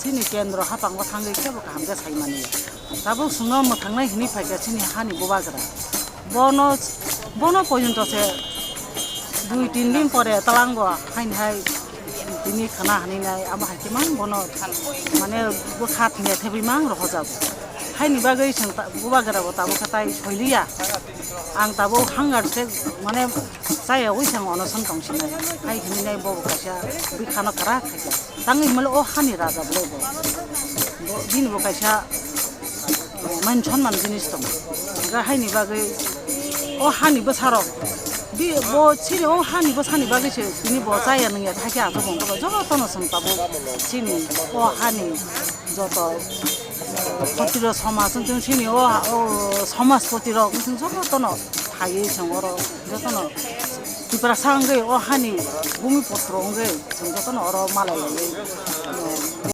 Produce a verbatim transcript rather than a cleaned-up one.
Chini kendro haphango thangwi kebo kaham khe sai mani. Tabuk chwngno mwthangnai hwnwi phaikha chini hani bubagra. Bono, bono poyonto se dui tin din pore tlango haini hai tini khana hwnwi nai amo hai khe mang bono mane bwkha thwngya thebwi mang rohorjago. Haini bagwi chwng ta-, bubagra bo tabuk khe tai soiliya. Ang tabuk hunger se mane chaya wi se ang onoson tong sinai. Hai hwnwi nai bo bo kaisa bwkhano kwrak khaikha. Tangwi hwnmale o hani raja bwlai bo. Bo, bini bo kaisa, eh, man sonman jinis tongo. Hwnkhe haini bagwi o hani bwsarok, bi-, bo chini o hani bwsani bagwi se tini bo chaya nungya thakhe aswk wngkhe bo jotono chwng tabuk chini o hani joto, eh, khotiro somaj wngthung chini o, o somaj khotiro wngthung jotono phaiwi chwng oro jotono Tiprasa wngwi o hani bumiputro wngwi chwng jotono oro malai laiwi,